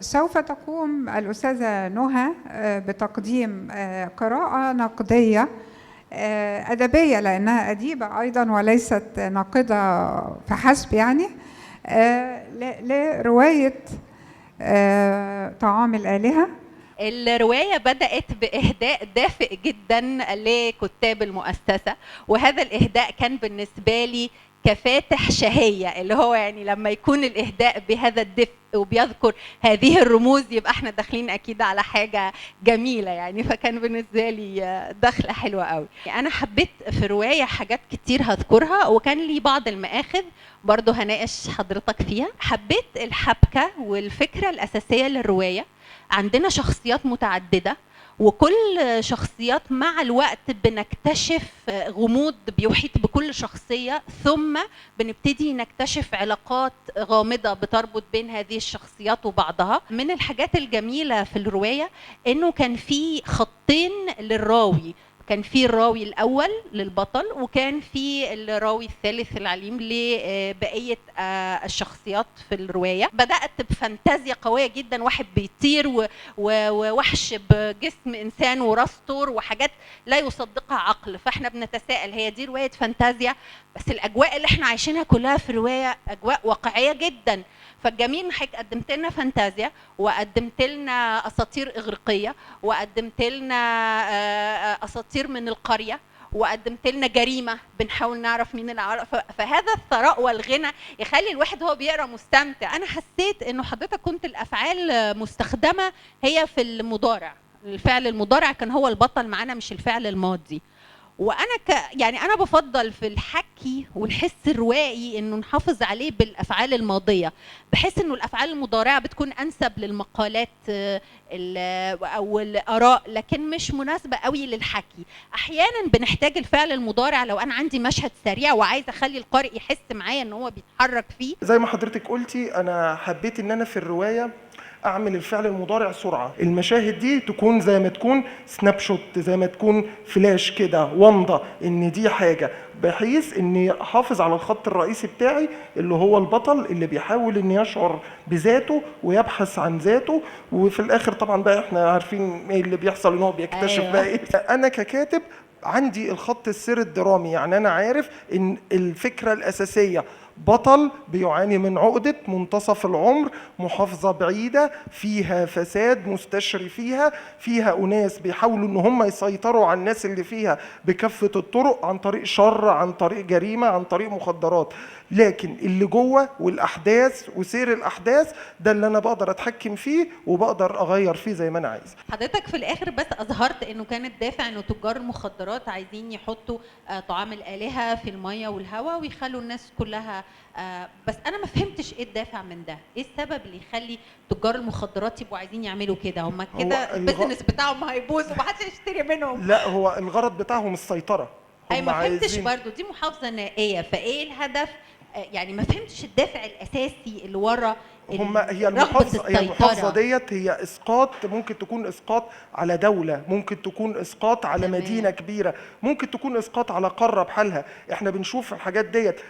سوف تقوم الأستاذة نهى بتقديم قراءة نقدية أدبية، لأنها أديبة أيضا وليست ناقدة فحسب، يعني لرواية طعام الآلهة. الرواية بدأت بإهداء دافئ جدا لكتاب المؤسسة، وهذا الإهداء كان بالنسبة لي كفاتح شهية، اللي هو يعني لما يكون الإهداء بهذا الدفء وبيذكر هذه الرموز يبقى احنا داخلين أكيد على حاجة جميلة يعني. فكان بالنسبة لي دخلة حلوة قوي. أنا حبيت في الرواية حاجات كتير هذكرها، وكان لي بعض المآخذ برضو هناقش حضرتك فيها. حبيت الحبكة والفكرة الأساسية للرواية. عندنا شخصيات متعددة، وكل شخصيات مع الوقت بنكتشف غموض بيحيط بكل شخصية، ثم بنبتدي نكتشف علاقات غامضة بتربط بين هذه الشخصيات وبعضها. من الحاجات الجميلة في الرواية إنه كان في خطين للراوي، كان في الراوي الأول للبطل، وكان في الراوي الثالث العليم لبقية الشخصيات في الرواية. بدأت بفانتازيا قوية جدا، واحد بيطير ووحش بجسم إنسان وراس طور وحاجات لا يصدقها عقل. فإحنا بنتساءل هي دي رواية فانتازيا؟ بس الأجواء اللي إحنا عايشينها كلها في الرواية أجواء واقعية جدا. فالجميل إن حضرتك قدمت لنا فانتازيا، وقدمت لنا أساطير إغريقية، وقدمت لنا أساطير من القرية، وقدمت لنا جريمة بنحاول نعرف مين اللي عرف. فهذا الثراء والغنى يخلي الواحد هو بيقرأ مستمتع. أنا حسيت إنه حضرتك كنت الأفعال مستخدمة هي في المضارع، الفعل المضارع كان هو البطل معانا مش الفعل الماضي. وانا يعني انا بفضل في الحكي والحس الروائي انه نحافظ عليه بالافعال الماضية، بحس انه الافعال المضارعة بتكون انسب للمقالات او الاراء، لكن مش مناسبة قوي للحكي. احيانا بنحتاج الفعل المضارع لو انا عندي مشهد سريع وعايز اخلي القارئ يحس معايا ان هو بيتحرك فيه. زي ما حضرتك قلتي، انا حبيت ان انا في الرواية اعمل الفعل المضارع سرعة، المشاهد دي تكون زي ما تكون snapshot، زي ما تكون فلاش كده، ومضة ان دي حاجة، بحيث اني احافظ على الخط الرئيسي بتاعي اللي هو البطل اللي بيحاول ان يشعر بذاته ويبحث عن ذاته، وفي الاخر طبعا بقى احنا عارفين ايه اللي بيحصل، ان هو بيكتشف. أيوة. بقى إيه. انا ككاتب عندي الخط السير الدرامي، يعني انا عارف ان الفكرة الاساسية بطل بيعاني من عقدة منتصف العمر، محافظة بعيدة فيها فساد مستشري، فيها أناس بيحاولوا إن هم يسيطروا على الناس اللي فيها بكافة الطرق، عن طريق شر، عن طريق جريمة، عن طريق مخدرات. لكن اللي جوه والأحداث وسير الأحداث ده اللي أنا بقدر أتحكم فيه وبقدر أغير فيه زي ما أنا عايز. حضرتك في الآخر بس أظهرت إنه كانت دافع إنه تجار المخدرات عايزين يحطوا طعام الآلهة في المية والهواء ويخلوا الناس كلها، بس انا ما فهمتش ايه الدافع من ده، ايه السبب اللي يخلي تجار المخدرات يبقوا عايزين يعملوا كده؟ هم كده ال business بتاعهم هيبوظ ومحدش هيشتري منهم. لا، هو الغرض بتاعهم السيطرة. اي ما فهمتش برضو، دي محافظة نائية، فايه الهدف؟ يعني ما فهمتش الدافع الاساسي اللي ورا. هم هي المحافظة، هي المحافظة ديت هي اسقاط، ممكن تكون اسقاط على دولة، ممكن تكون اسقاط على مدينة كبيرة، ممكن تكون اسقاط على قارة بحالها. احنا بنشوف الحاجات ديت.